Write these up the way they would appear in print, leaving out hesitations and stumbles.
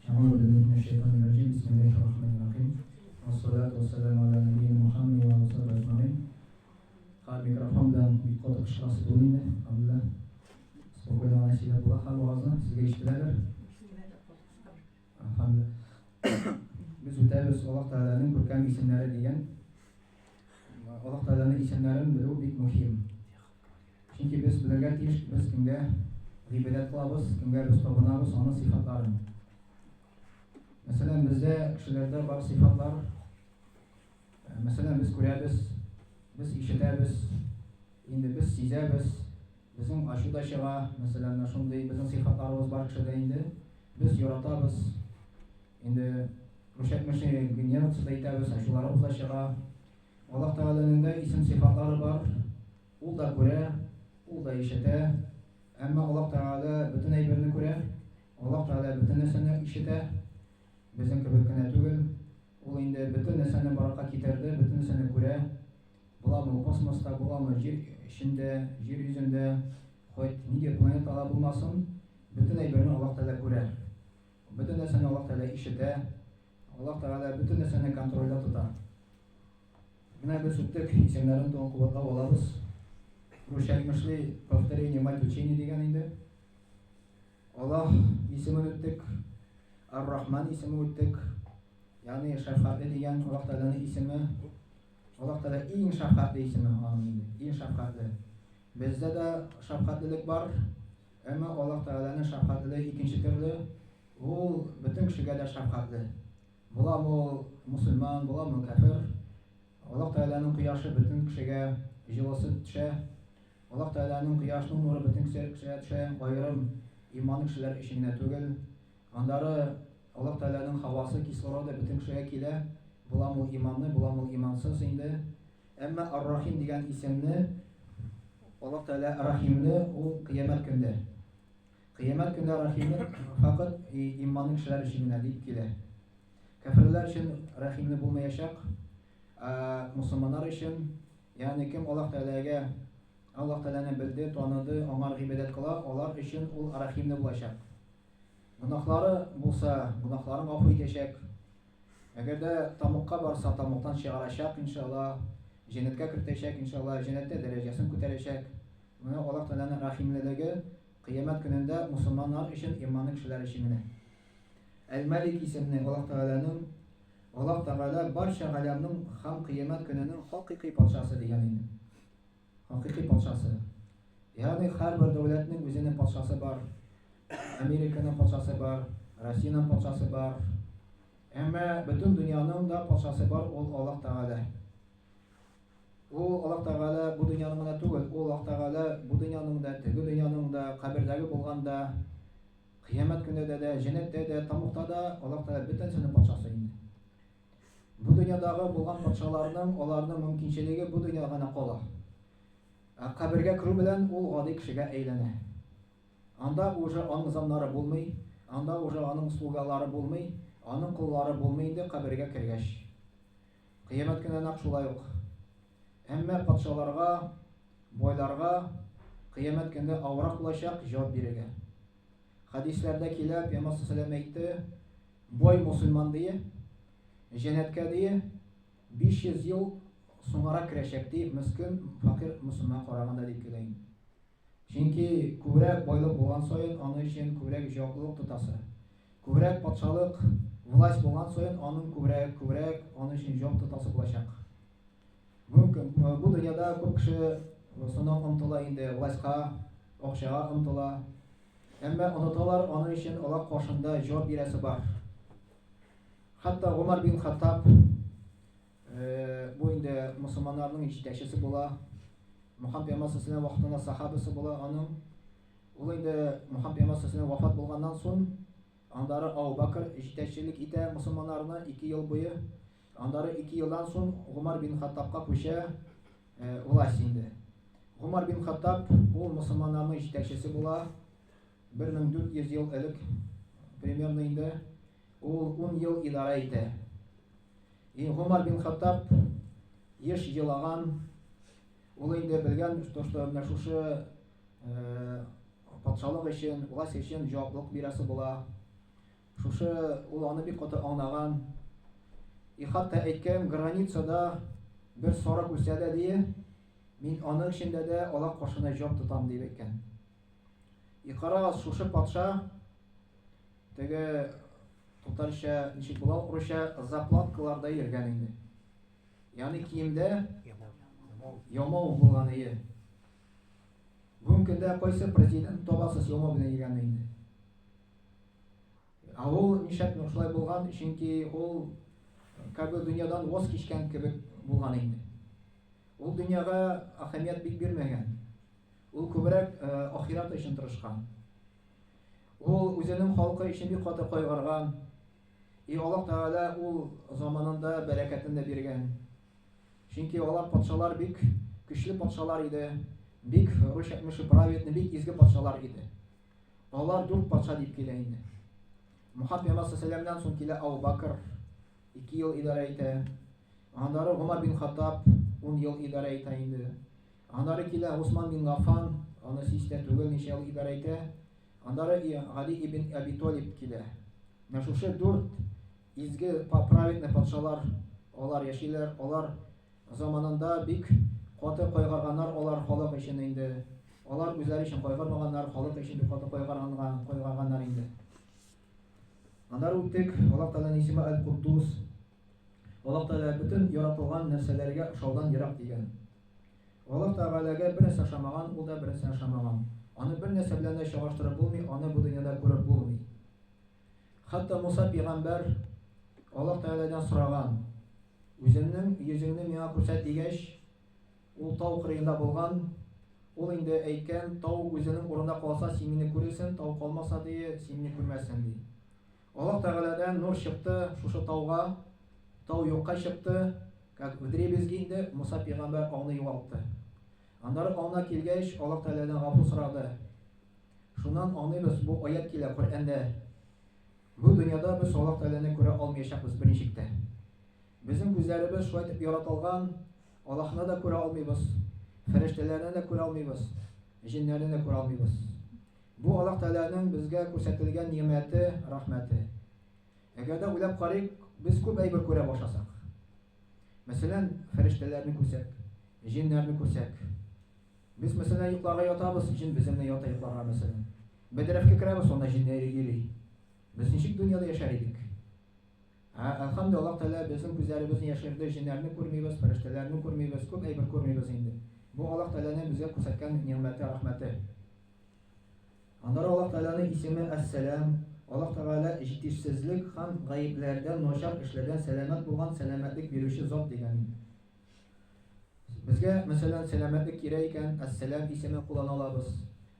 Әгъузу биллаһи минәш шайтанир раҗим. Бисмиллаһир рахманир рахим. Вассалату вассаламу аля нәбиyyина Мухаммад ва алиһи ва сахбиһи Хәзер микрофон белән бик каты кычкырасы түгел инде, әлхәмдүлилләһ. Спокойно гына сөйләп була һәр вагазны, сезгә ишетеләдер. Әлхәмдүлилләһ. Без үтәбез Аллаһ Тәгаләнең күркәм исемнәре дигән. Аллаһ Тәгаләнең исемнәрен белү бик мөһим. Чөнки без белергә тиеш, без кемгә гыйбадәт кылабыз, кемгә без табынабыз, аның сыйфатларын. Мәсәлән, бездә кешеләрдә бар сыйфатлар. Э, мәсәлән, без күрәбез, без ишетәбез, инде без сизәбез, безнең ачу да чыга, мәсәлән, менә шундый безнең сыйфатларыбыз бар кешедә инде. Без яратабыз, инде русча әйтмешли, гневаться да итәбез, ачуларыбыз да чыга. Аллаһ Тәгаләнең дә исем-сыйфатлары бар. Ул да күрә, ул да ишетә. Әмма Аллаһ Тәгалә бөтен әйберне күрә, Аллаһ Тәгалә бөтен нәрсәне ишетә. Безнең кебек кенә түгел. Ул инде бөтен нәрсәне барлыкка китерде, бөтен нәрсәне күрә. Буламы ул космоста, буламы җир эчендә, җир йөзендә, хоть нинди планетада булмасын, бөтен әйберне Аллаһ Тәгалә күрә. Бөтен нәрсәне Аллаһ Тәгалә ишетә. Аллаһ Тәгалә бөтен нәрсәне контрольдә тота. Менә без үттек, исемнәрен тагын кабатлап алабыз. Русча әйтмешли, повторение мать учения дигән инде. Аллаһ исемен үттек, Ар-Рахман исеме үттек. Ягъни шәфкатьле дигән Аллаһ Тәгаләнең исеме. Аллаһ Тәгалә иң шәфкатьле исеме аның инде, иң шәфкатьле. Бездә дә шәфкатьлелек бар, әмма Аллаһ Тәгаләнең шәфкатьлелеге икенче төрле. Ул бөтен кешегә дә шәфкатьле. Буламы ул мусульман, буламы ул кәфер. Аллаһ Тәгаләнең кояшы бөтен кешегә җылысы төшә. Аллаһ Тәгаләнең кояшының нуры бөтен кешегә төшә, аерым иманлы кешеләр өчен генә түгел. Аннары Аллаһ Тәгаләнең һавасы, кислороды бөтен кешегә килә. Буламы ул иманлы, буламы ул имансыз инде. Әмма Ар-Рахим дигән исемне Аллаһ Тәгалә Рахимле ул кыямәт көндә. Кыямәт көндә рәхимле фәкать иманлы кешеләр өчен генә дип килә. Кәферләр өчен рәхимле булмаячак, ә мусульманнар өчен, ягъни кем Аллаһ Тәгаләгә Аллаһ Тәгаләне белде, таныды, аңар гыйбадәт кыла, алар өчен ул рәхимле булачак. Гөнаһлары булса, гөнаһларын гафу итәчәк. Әгәр дә тамукка барса, тамуктан чыгарачак, иншалла, җәннәткә кертәчәк, иншалла, җәннәттә дәрәҗәсен күтәрәчәк. Менә Аллаһ Тәгаләнең рәхимлелеге Кыямәт көнендә мусульманнар өчен, иманлы кешеләр өчен генә. Әл-Мәлик исемле Аллаһ Тәгаләнең Аллаһ Тәгалә барча галәмнең һәм Кыямәт көненең хакыйкый патшасы дигән инде. Хакыйкый патшасы. Ягъни һәрбер дәүләтнең үзенең патшасы бар. Американың патшасы бар, Россиянең патшасы бар. Әмма бөтен дөньяның да патшасы бар, ул Аллаһ Тәгалә. Ул Аллаһ Тәгалә бу дөньяның гына түгел, ул Аллаһ Тәгалә бу дөньяның да, теге дөньяның да, кабердәге булган да, кыямәт көнендә дә, җәннәттә дә, тамукта да Аллаһ Тәгалә бөтенсенең патшасы инде. Бу дөньядагы булган патшаларның, аларның мөмкинчелеге бу дөньяда гына кала. Ә кабергә керү белән ул гади кешегә әйләнә. Анда уже аның замнары булмый, анда уже аның слугалары булмый, аның коллары булмый инде кабергә кергәч. Кыямәт көне нәкъ шулай ук. Әмма патшаларга, байларга кыямәт көндә авырак булачак җавап бирергә. Хәдисләрдә килә, Пәйгамбәр саллаллаху әйтте, бай мусульман дие, җәннәткә дие, 500 ел соңарак керәчәк ди, мескен, факир мусульман караганда дип килә инде. Чөнки күбрәк байлык булган саен, аның өчен күбрәк җаваплылык тотасы. Күбрәк патшалык, власть булган саен, аның күбрәк, күбрәк аның өчен җавап тотасы булачак. Бүген бу дөньяда күп кеше соның омтыла инде властька, акчага омтыла. Әмма оныталар, аның өчен алар каршында җавап бирәсе бар. Хәтта Гомар бин Хаттаб бу инде мусульманнарның җитәкчесе була. Мөхәммәд пәйгамбәр саллаллаху вакытында сахабасы була аның. Ул инде Мөхәммәд пәйгамбәр саллаллаху вафат булганнан соң, андары Абу Бакр җитәкчелек итә мусульманнарны 2 ел буе. Андары 2 елдан соң Гумар бин Хаттабка күчә власть инде. Гумар бин Хаттаб ул мусульманнарның җитәкчесе була. 1400 ел элек примерно инде ул 10 ел идарә итә. И Гомар бин Хаттаб еш елаган, ул инде белгән, то, что менә шушы э, патшалык өчен, власть өчен җаваплылык бирәсе була. Шушы ул аны бик каты аңлаган. И хәтта әйткән, границада бер сарык үсә дә дие, мин аның эчендә дә Аллаһ каршына җавап тотам дип әйткән. И карагыз, шушы патша теге татарча ничек була, урысча заплаткаларда йөргән инде. Ягъни киемдә ямау булган ие. Бүгенге көндә кайсы президент табасыз ямау белән йөргән инде. Ә ул нишләп шулай булган? Чөнки ул как бы дөньядан воз кичкән кебек булган инде. Ул дөньяга әһәмият бик бирмәгән. Ул күбрәк ахирәт өчен тырышкан. Ул үзенең халкы өчен бик каты кайгырган. И Аллаһ Тәгалә ул заманында бәрәкәтен дә биргән. Чөнки алар патшалар бик көчле патшалар иде, бик русча әйтмешли праведный, бик изге патшалар иде. Алар дүрт патша дип килә инде. Мухаммад пәйгамбәр саллаллаху соң килә Абу Бакр, 2 ел идарә итә. Аннары Гомар бин Хаттаб 10 ел идарә итә инде. Аннары килә Усман бин Гаффан, аны истә түгел ничә ел идарә итә. Аннары Гали ибн Әби Талиб килә. Менә шушы дүрт изге праведный патшалар алар яшиләр, алар заманында бик каты кайгырганнар алар халык өчен инде. Алар үзләре өчен кайгырмаганнар, халык өчен бик каты кайгырганга, кайгырганнар инде. Аннары үттек, Аллаһ Тәгаләнең исеме Әл-Куддус. Аллаһ Тәгалә бөтен яратылган нәрсәләргә ошаудан ерак дигән. Аллаһ Тәгаләгә бер нәрсә ошамаган, ул да бер нәрсә ошамаган. Аны бер нәрсә белән дә чагыштырып булмый, аны бу дөньяда күреп булмый. Хәтта Муса пигамбәр Аллаһ Тәгаләдән сораган, Үзеңнең йөзеңне миңа күрсәт дигәч, ул тау кырыенда булган, ул инде әйткән, тау үзенең урынында калса, син мине күрерсең, тау калмаса, ди, син мине күрмәссең, ди. Аллаһ Тәгаләдән нур чыкты шушы тауга, тау юкка чыкты, как вдребезги инде, Муса пигамбәр аңны югалтты. Аннары аңына килгәч, Аллаһ Тәгаләдән гафу сорады. Шуннан аңлыйбыз, бу аять килә Коръәндә. Бу дөньяда без Аллаһ Тәгаләне күрә алмыячакбыз берничек тә. Безнең күзләребез шулай итеп яратылган, Аллаһны да күрә алмыйбыз, фәрештәләрне дә күрә алмыйбыз, җеннәрне дә күрә алмыйбыз. Бу Аллаһ Тәгаләнең безгә күрсәтелгән нигъмәте, рәхмәте. Әгәр дә уйлап карыйк, без күп әйбер күрә башласак. Мәсәлән, фәрештәләрне күрсәк, җеннәрне күрсәк. Без, мәсәлән, йокларга ятабыз, җен безнең белән ята йокларга, мәсәлән. Бәдрәфкә керәбез, анда җеннәр йөри. Без ничек дөньяда яшәр идек? Ә, әлхәмдүлилләһ, Аллаһ Тәгалә безнең күзләребезне яшерде, җеннәрне күрмибез, фәрештәләрне күрмибез, күп әйбер күрмибез инде. Бу Аллаһ Тәгаләнең безгә күрсәткән нигъмәте, рәхмәте. Аннары Аллаһ Тәгаләнең исеме Әс-Сәлам. Аллаһ Тәгалә җитешсезлек һәм гаепләрдән, начар эшләрдән сәламәт булган сәламәтлек бирүче зат дигән инде. Безгә, мәсәлән, сәламәтлек кирәк икән, Әс-Сәлам исемен куллана алабыз.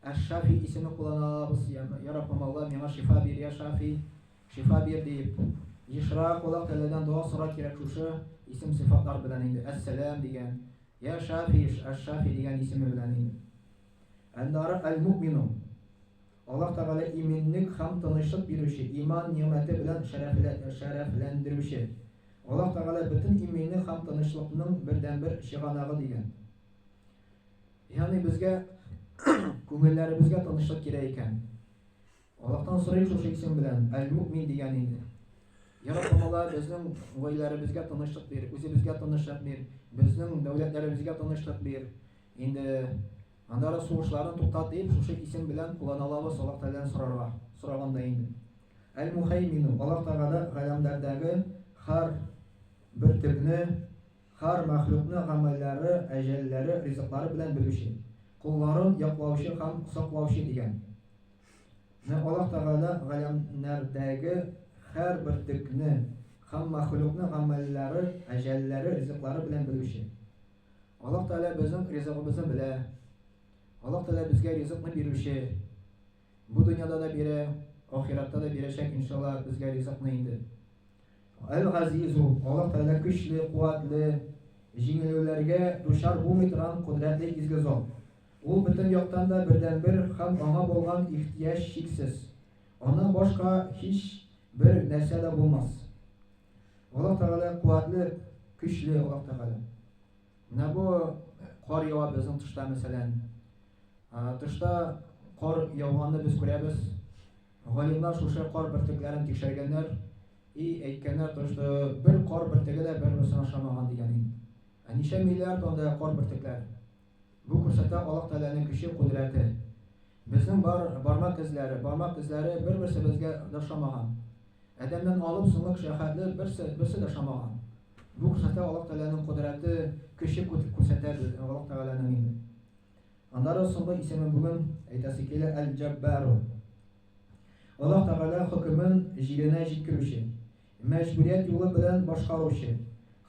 Әш-Шафи исемен куллана алабыз. Я Раббым Алла, миңа шифа бир, я Шафи, шифа бир диеп. Ешрак Аллаһ Тәгаләдән дога сорар кирәк шушы исем-сыйфатлар белән инде. Әс-Сәлам дигән, Я Шафи, Әш-Шафи дигән исеме белән инде. Аннары Әл-Муъмину. Аллаһ Тәгалә иминлек һәм тынычлык бирүче, иман нигъмәте белән шәрәфләндерүче. Аллаһ Тәгалә бөтен иминлек һәм тынычлыкның бердәнбер чыганагы дигән. Ягъни безгә күңелләребезгә тынычлык кирәк икән. Аллаһтан сорыйк шушы исем белән, Әл-Муъмин дигән инде. Я Раббым Алла, безнең гаиләләребезгә тынычлык бир, үзебезгә тынычлык бир, безнең дәүләтләребезгә тынычлык бир. Инде аннары сугышларны туктат дип, шушы исем белән куллана алабыз Аллаһ Тәгаләдән сорарга, сораганда инде. Әл-Мухәймину, Аллаһ Тәгалә галәмнәрдәге һәр бөртекне, һәр мәхлукны гамәлләре, әҗәлләре, ризыклары белән белүче, колларын яклаучы һәм саклаучы дигән. Менә Аллаһ Тәгалә галәмнәрдәге һәр бөртекне һәм мәхлукны гамәлләре, әҗәлләре, ризыклары белән белүче. Аллаһ Тәгалә безнең ризыгыбызны белә. Аллаһ Тәгалә безгә ризыкны бирүче. Бу дөньяда да бирә, ахиратта да бирәчәк, иншалла, безгә ризыкны инде. Әл-Газизу, Аллаһ Тәгалә көчле, куәтле, җиңелүләргә дучар булмый торган кодрәтле изге зат. Ул бөтен яктан да бердәнбер һәм аңа булган ихтыяҗ чиксез. Аннан башка һич бер нәрсә дә булмас. Аллаһ Тәгалә куәтле, көчле Аллаһ Тәгалә. Менә бу кар ява безнең тышта, мәсәлән. Тышта кар яуганны без күрәбез. Галимнар шушы кар бөртекләрен тикшергәннәр и әйткәннәр, то что бер кар бөртеге дә бер-берсенә ошамаган дигән инде. Ә ничә миллиард анда кар бөртекләре? Бу күрсәтә Аллаһ Тәгаләнең көче, кодрәте. Безнең бар бармак эзләре, бармак эзләре бер-берсебезгә дә ошамаган. Адәмнән алып соңгы кешегә хәтле берсе, берсе дә ошамаган. Бу күрсәтә Аллаһ Тәгаләнең кодрәте, көче күрсәтә Аллаһ Тәгаләнең инде. Аннары соңгы исеме бүген әйтәсе килә Әл-Җәббару. Аллаһ Тәгалә хөкемен җиренә җиткерүче, мәҗбүрият юлы белән башкаручы.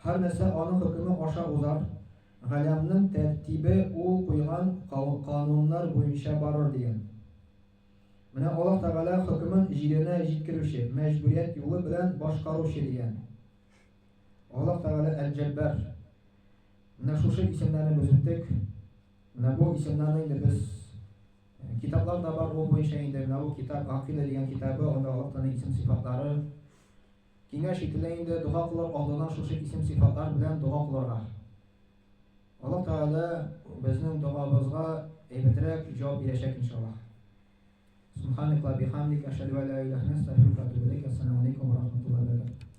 Һәр нәрсә аның хөкеме аша узар, галәмнең тәртибе ул куйган кануннар буенча барыр дигән. Менә Аллаһ Тәгалә хөкемен җиренә җиткерүче, мәҗбүрият юлы белән башкаручы дигән. Аллаһ Тәгалә Әл-Җәббар. Менә шушы исемнәрне без үттек. Менә бу исемнәрне инде без э, китаплар да бар ул буенча инде. Менә бу китап Акыйда дигән китабы, анда Аллаһ Тәгаләнең исем-сыйфатлары. Киңәш ителә инде дога кылыр алдыннан шушы исем-сыйфатлар белән дога кылырга. Аллаһ Тәгалә безнең догабызга әйбәтрәк җавап бирәчәк иншаллаһ. Субханак ва бихамдик, ашһаду ан ла илаһа илля анта, астагфирука ва атубу илейк. Ассаламу алейкум ва рахматуллахи ва баракатуһ.